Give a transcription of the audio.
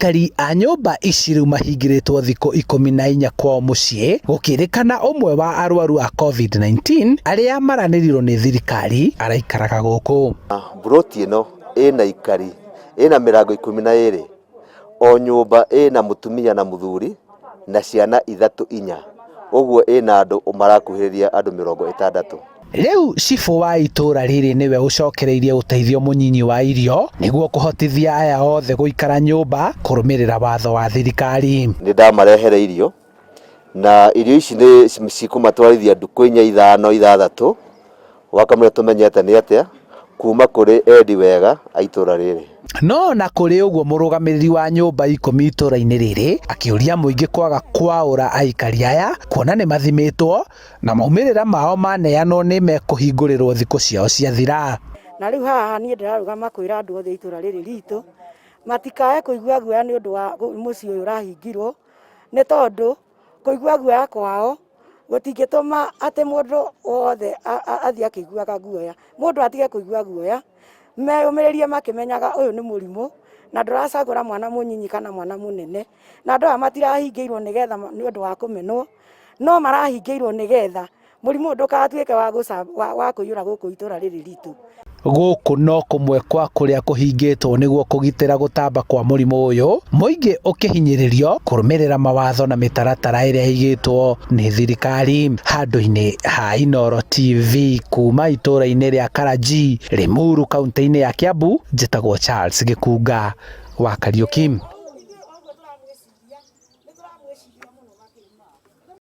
Aikari a nyũmba ici rĩu mahingĩrĩtwo thikũ 14 kwao mũciĩ gũkĩrĩkana ũmwe wa arwaru a COVID-19 arĩa maranĩrirwo nĩ thirikari araikaraga gũkũ. Mburoti ĩno ĩna aikari ĩna mĩrango 12, o nyũmba ĩna mũtumia na mũthuri na ciana ithatũ inya, ũguo ĩna andũ marakuhĩrĩria andũ 60. Rĩu cibũ wa itũra rĩrĩ nĩwe ũcokereirie ũteithio mũnyinyi wa irio nĩguo kũhotithia aya othe gũikara nyũmba kũrũmĩrĩra watho wa thirikari. Nĩ ndamarehere irio na irio ici nĩ cikũmatwarithia ndukũ inya ithano ithathatũ wakamũira tũmenyete nĩ atĩa kuma kũrĩ endi wega a itũra rĩrĩ. No na kũrĩ ũguo mũrũgamĩrĩri wa nyũmba 10 itũra-inĩ rĩrĩ akĩũria mũingĩ kwaga kwaũra aikari aya kuona nĩ mathimĩtwo na maumĩrĩra mao maneanwo nĩ mekũhingũrĩrwo thikũ ciao ciathira. Na rĩu haha niĩ ndĩrarũgama kwĩra andũ othe itũra rĩrĩ ritũ matikae kũigua guoya nĩ ũndũ wa mũciĩ ũyũ ũrahingirwo, nĩ tondũ kũigua guoya kwao gũtingĩtũma atĩ mũndũ wothe athiĩ akĩiguaga guoya. Mũndũ atige kũigua guoya, meyũmĩrĩrie makĩmenyaga ũyũ nĩ mũrimũ na ndũracagũra mwana mũnyinyi kana mwana mũnene, na andũ aya matirahingĩirwo nĩgetha nĩ ũndũ wa kũmenwo, no marahingĩirwo nĩgetha mũrimũ ũyũ ndũgatuĩke wa kũiyũra gũkũ itũra rĩrĩ ritũ. Gũkũ no kũmwe kwa kũrĩa kũhingĩtwo nĩguo kũgitĩra gũtamba kwa mũrimũ ũyũ, mũingĩ ũkĩhinyĩrĩrio kũrũmĩrĩra mawatho na mĩtaratara ĩrĩa ĩigĩtwo nĩ thirikari. Handũ-inĩ ha Inooro TV kuma itũra-inĩ rĩa Karanji, Limuru, kaunti-inĩ ya Kiambu, njĩtagwo Charles Gĩkunga wa Kariũki.